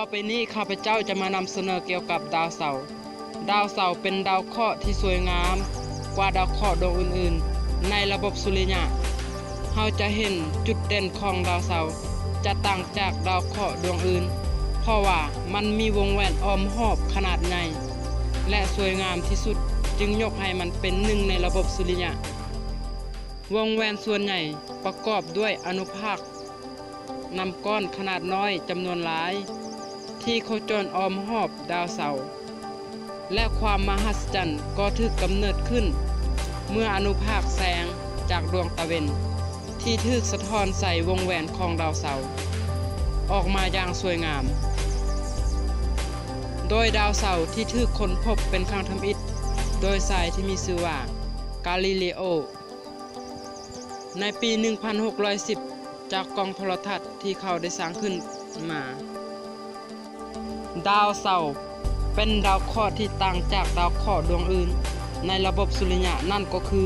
ຕໍ່ໄປນີ້ ຂ້າພະເຈົ້າຈະມານຳສະເໜີກ່ຽວກັບດາວເສົາ. ດາວເສົາເປັນດາວເຄາະທີ່ສວຍງາມກວ່າດາວເຄາະດວງອື່ນໆໃນລະບົບສຸລິຍະ. ເຮົາຈະເຫັນຈຸດເດັ່ນຂອງດາວເສົາຈະຕ່າງຈາກດາວເຄາະດວງອື່ນ ເພາະວ່າມັນມີວົງແຫວນອ້ອມຮອບຂະໜາດໃຫຍ່ ແລະ ສວຍງາມທີ່ສຸດ, ຈຶ່ງຍົກໃຫ້ມັນເປັນໜຶ່ງໃນລະບົບສຸລິຍະ. ວົງແຫວນສ່ວນໃຫຍ່ປະກອບດ້ວຍອະນຸພາກ ນ້ຳກ້ອນຂະໜາດນ້ອຍຈຳນວນຫຼາຍ ທີ່ໂຄຈອນອ້ອມຮອບດາວເສົາ ແລະ ຄວາມມະຫັດສະຈັນກໍຖືກກຳເນີດຂຶ້ນ ເມື່ອອະນຸພາກແສງຈາກດວງຕາເວັນ ທີ່ຖືກສະທ້ອນໃສ່ວົງແຫວນຂອງດາວເສົາ ອອກມາຢ່າງສວຍງາມ, ໂດຍດາວເສົາທີ່ຖືກຄົ້ນພົບເປັນຄັ້ງທຳອິດໂດຍຊາຍທີ່ມີຊື່ວ່າ ກາລີເລໂອ ໃນປີໜຶ່ງພັນຫົກຮ້ອຍສິບ ຈາກກ້ອງໂທລະທັດທີ່ເຂົາໄດ້ສ້າງຂຶ້ນມາ. ດາວເສົາເປັນດາວເຄາະທີ່ຕ່າງຈາກດາວເຄາະດວງອື່ນໃນລະບົບສຸລິຍະ, ນັ້ນກໍຄື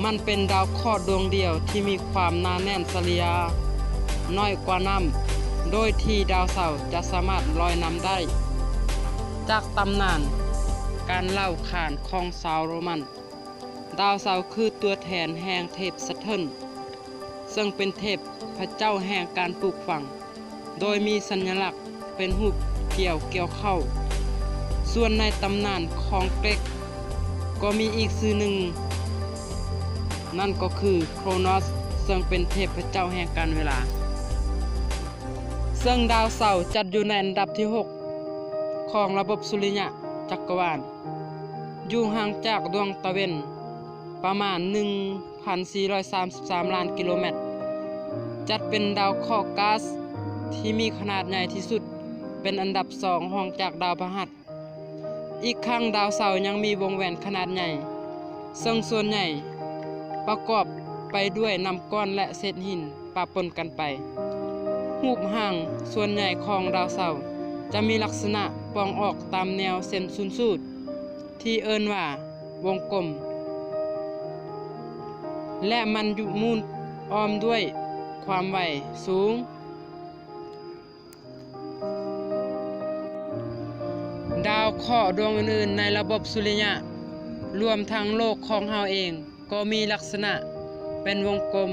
ມັນເປັນດາວເຄາະດວງດຽວທີ່ມີຄວາມໜາແໜ້ນສະເລ່ຍນ້ອຍກວ່ານ້ຳ, ໂດຍທີ່ດາວເສົາຈະສາມາດລອຍນ້ຳໄດ້. ຈາກຕຳນານການເລົ່າຂານຂອງຊາວໂຣມັນ, ດາວເສົາຄືຕົວແທນແຫ່ງເທບ Saturn ເຊິ່ງເປັນເທບພະເຈົ້າແຫ່ງການປູກຝັງ, ໂດຍມີສັນຍະລັກເປັນຮູບກ່ຽວກ່ຽວເຂົ້າ. ສ່ວນໃນຕຳນານຂອງເກຣັກກໍມີອີກຊື່ໜຶ່ງ, ນັ້ນກໍຄື Kronos ເຊິ່ງເປັນເທບພະເຈົ້າແຫ່ງການເວລາ. ເຊິ່ງດາວເສົາຈັດຢູ່ໃນອັນດັບທີຫົກຂອງລະບົບສຸລິຍະຈັກກະວານ, ຢູ່ຫ່າງຈາກດວງຕາເວັນປະມານໜຶ່ງພັນສີ່ຮ້ອຍສາມສິບສາມລ້ານກິໂລແມັດ, ຈັດເປັນດາວເຄາະກາສທີ່ມີຂະໜາດໃຫຍ່ທີ່ສຸດ, ເປັນອັນດັບສອງຮອງຈາກດາວພະຫັດ. ອີກທັງດາວເສົາຍັງມີວົງແຫວນຂະໜາດໃຫຍ່, ເຊິ່ງສ່ວນໃຫຍ່ປະກອບໄປດ້ວຍນ້ຳກ້ອນ ແລະ ເສດຫີນປະປົນກັນໄປ. ຮູບຮ່າງສ່ວນໃຫຍ່ຂອງດາວເສົາຈະມີລັກສະນະປ່ອງອອກຕາມແນວເສັ້ນສູນສູດ ທີ່ເອີ້ນວ່າວົງກົມ ແລະ ມັນຢູ່ໝູນອ້ອມດ້ວຍຄວາມໄວສູງ. ດາວເຄາະດວງອື່ນໆໃນລະບົບສຸລິຍະ, ລວມທັງໂລກຂອງເຮົາເອງ, ກໍມີລັກສະນະເປັນວົງກົມ.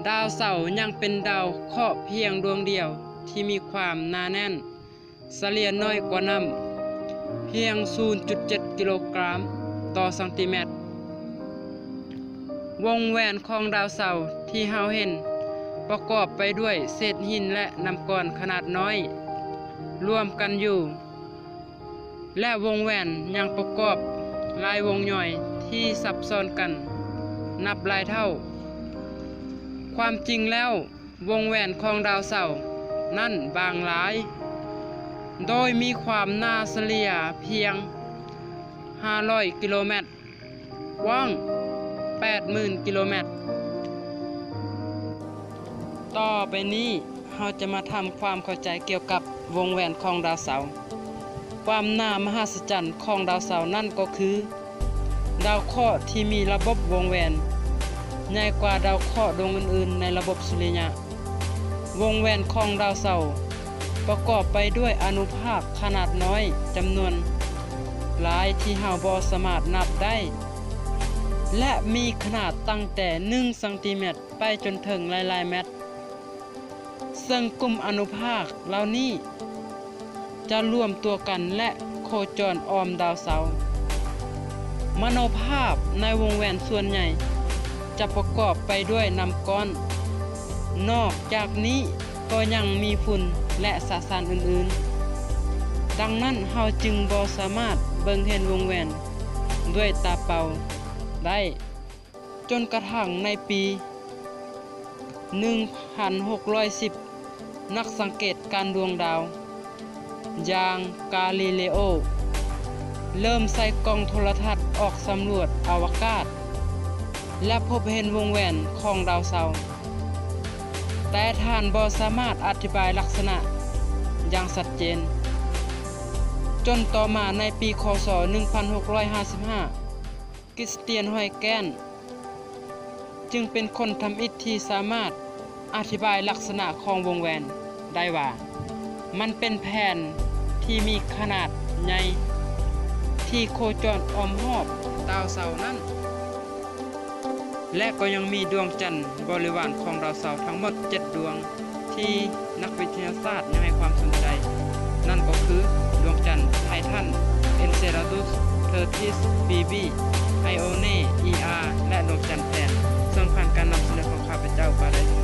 ດາວເສົາຍັງເປັນດາວເຄາະພຽງດວງດຽວທີ່ມີຄວາມໜາແໜ້ນສະເລ່ຍນ້ອຍກວ່ານ້ຳພຽງສູນຈຸດເຈັດກິໂລກຣາມຕໍ່ຊັງຕີແມັດ. ວົງແຫວນຂອງດາວເສົາທີ່ເຮົາເຫັນປະກອບໄປດ້ວຍເສດຫີນ ແລະ ນ້ຳກ້ອນຂະໜາດນ້ອຍລວມກັນຢູ່, ແລະ ວົງແຫວນຍັງປະກອບຫຼາຍວົງຍ່ອຍທີ່ຊັບຊ້ອນກັນນັບຫຼາຍເທົ່າ. ຄວາມຈິງແລ້ວ, ວົງແຫວນຂອງດາວເສົານັ້ນບາງຫຼາຍ, ໂດຍມີຄວາມໜາສະເລ່ຍພຽງຫ້າຮ້ອຍກິໂລແມັດ, ກວ້າງແປດໝື່ນກິໂລແມັດ. ຕໍ່ໄປນີ້ເຮົາຈະມາທຳຄວາມເຂົ້າໃຈກ່ຽວກັບວົງແຫວນຂອງດາວເສົາ. ຄວາມໜາມະຫັດສະຈັນຂອງດາວເສົານັ້ນກໍຄື ດາວເຄາະທີ່ມີລະບົບວົງແຫວນໃຫຍ່ກວ່າດາວເຄາະດວງອື່ນໆໃນລະບົບສຸລິຍະ. ວົງແຫວນຂອງດາວເສົາປະກອບໄປດ້ວຍອະນຸພາກຂະໜາດນ້ອຍຈຳນວນຫຼາຍທີ່ເຮົາບໍ່ສາມາດນັບໄດ້ ແລະ ມີຂະໜາດຕັ້ງແຕ່ໜຶ່ງຊັງຕີແມັດໄປຈົນເຖິງຫຼາຍໆແມັດ. ເຊິ່ງກຸ່ມອະນຸພາກເຫຼົ່ານີ້ຈະລວມຕົວກັນ ແລະ ໂຄຈອນອ້ອມດາວເສົາ. ມະໂນພາບໃນວົງແຫວນສ່ວນໃຫຍ່ຈະປະກອບໄປດ້ວຍນ້ຳກ້ອນ. ນອກຈາກນີ້ກໍຍັງມີຝຸ່ນ ແລະ ສະສານອື່ນໆ. ດັ່ງນັ້ນ, ເຮົາຈຶ່ງບໍ່ສາມາດເບິ່ງເຫັນວົງແຫວນດ້ວຍຕາເປົ່າໄດ້. ຈົນກະທັ້ງໃນປີໜຶ່ງພັນຫົກຮ້ອຍສິບ ນັກສັງເກດການດວງດາວຢ່າງກາລີເລໂອ ເລີ່ມໃສ່ກ້ອງໂທລະທັດອອກສຳຫຼວດອະວະກາດ ແລະ ພົບເຫັນວົງແຫວນຂອງດາວເສົາ, ແຕ່ທ່ານບໍ່ສາມາດອະທິບາຍລັກສະນະຢ່າງຊັດເຈນ. ຈົນຕໍ່ມາໃນປີ ຄ.ສ. ໜຶ່ງພັນຫົກຮ້ອຍຫ້າສິບຫ້າ ຄຣິສຕຽນ ຮອຍແກນ ຈຶ່ງເປັນຄົນທຳອິດທີ່ສາມາດອະທິບາຍລັກສະນະຂອງວົງແຫວນ ໄດ້ວ່າ ມັນເປັນແຜ່ນທີ່ມີຂະໜາດໃຫຍ່ທີ່ໂຄຈອນອ້ອມຮອບດາວເສົານັ້ນ. ແລະ ກໍຍັງມີດວງຈັນບໍລິວານຂອງດາວເສົາທັງໝົດເຈັດດວງ ທີ່ນັກວິທະຍາສາດຍັງໃຫ້ຄວາມສົນໃຈ, ນັ້ນກໍຄືດວງຈັນໄທທັນ, ເອັນເຊລາດຸສ, ເທີທິສ, ບີບີ, ໄອໂອເນ, ອີອາ ແລະ ດວງຈັນແພນ. ເຊິ່ງຜ່ານການນຳສະເໜີຂອງຂ້າພະເຈົ້າກໍໄດ້ສະ